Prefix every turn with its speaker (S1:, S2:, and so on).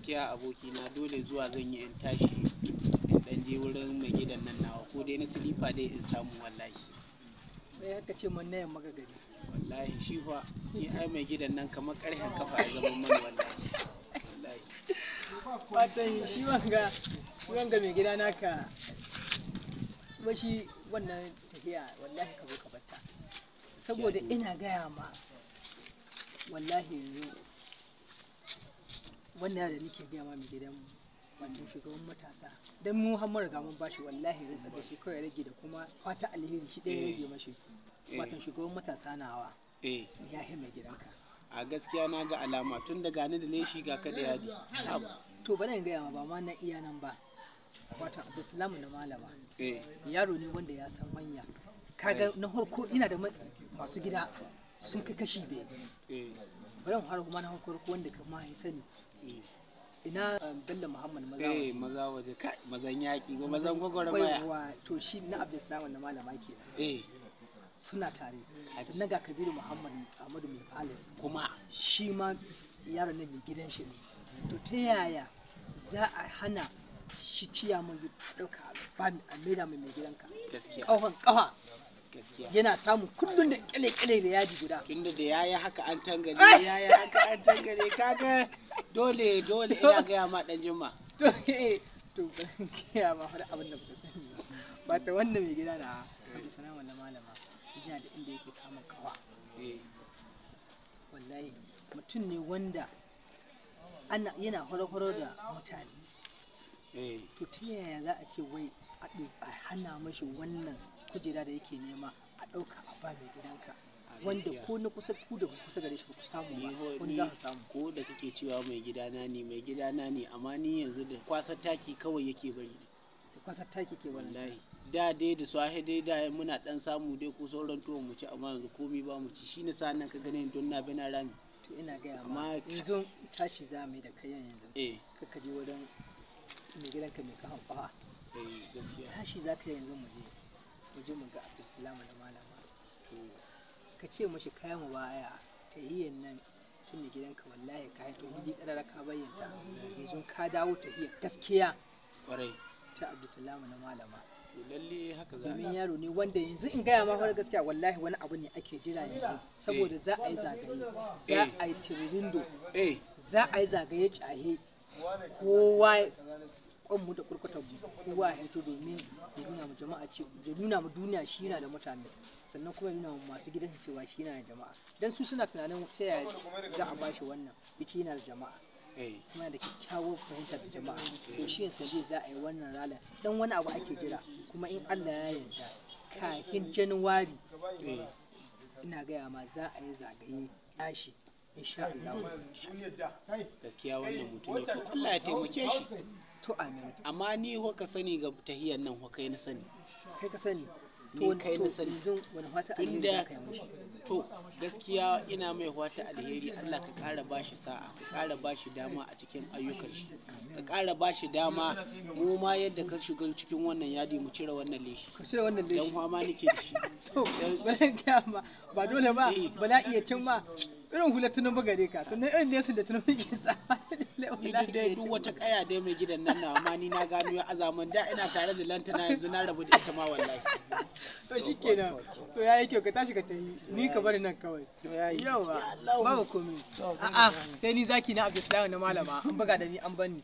S1: Gaskiya abokina dole zuwa zan yi in tashi in dan je wurin mai gidan nan nawa ko dai na silifa dai in samu wallahi.
S2: Sai haka ce mun na yamma ga gari.
S1: Wallahi shi fa ni ai mai gidan nan kamar karhen kafa ya zama mana wallahi. Wallahi.
S2: Watan shi wanga mai gida naka kuma shi wannan tafiya wallahi ka zo ka batta. Saboda ina gaya ma wallahi yanzu wannan yaro da nake gaya ma mai gidanmu, wato shugaban matasa, dan mu har mun riga mun bashi wallahi rantsar da shi kawai rage da kuma fata alheri shi ɗaya rage mashi. Wato shugaban matasa nawa ya hi mai gidanka.
S1: A gaskiya na ga alama tun da gani da leshi ga ka da yadi. Haba.
S2: To bari in gaya ma, ba ma na iya nan ba, wato Abdulsalam na malama yaro ne wanda ya san manya. Kaga na farko ina da masu gida sun kai kashi biyar. Bari mu fara kuma na farko wanda ka ma ya sani, ina Bello Muhammad maza.
S1: Maza waje kai, mazan yaƙi ko mazan gwagwarmaya.
S2: Yawwa, to shi na Abdulsalam na malama kenan. Suna tare. Sannan ga Kabiru Muhammad Ahmadu mai palace.
S1: Kuma
S2: shi ma yaron nan mai gidan shi ne. To ta yaya za a hana shi ciyaman ya ɗauka ba a maida mai gidanka?
S1: Gaskiya.
S2: Ƙahon ƙafa.
S1: Gaskiya.
S2: Yana samu kullum da kyale-kyale da yadi guda.
S1: Tunda da yayi haka an tangale, yayi haka an tangale, kaga dole dole ina gaya ma dan jimma.
S2: To ban gaya ma wani abin da baka sani ba. Ba ta wannan mai gida na Abdulsalam na malama yana da inda yake kama kawa. Wallahi mutum ne wanda ana yana horo-horo da mutane. To ta yaya za a ce wai a hana mashi wannan kujera da yake nema, a ɗauka a ba mai gidanka,
S1: A
S2: wanda
S1: gaskiya.
S2: ko na kusa ku da kusa gare shi ba ku samu
S1: Ni
S2: ba, wani
S1: ni
S2: za ku samu?
S1: Ko da kake cewa mai gidana ne, mai gidana ne, amma ni yanzu da kwasar taki kawai yake bari.
S2: Da kwasar taki ke wannan.
S1: Wallahi da dai da safe dai da muna dan samu dai ko sauran tuwon mu ci, amma yanzu komai ba mu ci. Shine sa'an nan ka gane don na bi na rami.
S2: To ina gaya ma,
S1: Amma
S2: yanzu tashi za mu yi da kayan yanzu. Kaka je wurin mai gidanka mai kafan kafa.
S1: Eh, gaskiya.
S2: Tashi za ka yanzu mu je mu ga Abdulsalam na malama.
S1: To.
S2: Ka ce mashi kayan mu baya tahiyyan nan tun mai gidanka, wallahi ka to hiji karara ka bayyanta, yanzu ka dawo tahiyyar gaskiya ta Abdulsalam na malama.
S1: To lalle haka za a
S2: Domin
S1: yi.
S2: yaro ne wanda yanzu in gaya ma fara gaskiya, wallahi wani abu ne ake jira yanzu, saboda za a yi zagaye, za a yi tiririndo, za a yi zagaye cahe, kowa kwanmu da kurkutan mu, kowa ya hito domin ya nuna mu jama'a ce ya nuna mu duniya shi yana da mutane, sannan kuma ya nuna mu masu gidan cewa shi yana da jama'a, dan su suna tunanin ta yaya za a bashi wannan, yace yana da jama'a kuma da kyakkyawar fahimtar da jama'a. To shi yanzu zai za a yi wannan ranar dan wani abu ake jira, kuma in Allah ya yarda kafin Januwari ina gaya ma za a yi zagaye tashi insha Allah.
S1: Gaskiya wannan mutum ne, to Allah ya taimake shi.
S2: To amin.
S1: Amma ni ho ka sani ga tahiyan nan ho kai na sani.
S2: Kai ka sani.
S1: Ni kai na sani.
S2: Yanzu wani fata alheri
S1: Tunda
S2: za ka yi mishi?
S1: To gaskiya ina mai fata alheri, Allah ka ƙara bashi sa'a, ka ƙara bashi dama a cikin ayyukan shi, ka ƙara bashi dama mu ma yadda ka shiga cikin wannan yadi mu cire wannan leshi.
S2: Ka cire wannan
S1: Dan
S2: leshi.
S1: fama nake da shi.
S2: To bari in gaya ma, ba dole ba bala iya cin ma irin hular tunan gare ka, sannan irin lesin da tunan ke sa.
S1: Ni duk dai duk wata kaya dai mai gidan nan na, amma ni na gano ya azaman da ina tare da lantana, yanzu na rabu da ita ma wallahi.
S2: To shikenan, to yayi kyau, ka tashi ka tafi, ni ka bari nan kawai.
S1: To yayi.
S2: Yawa, babu komai. A'a, sai ni zaki na Abdulsalam na malama an buga da ni an banni.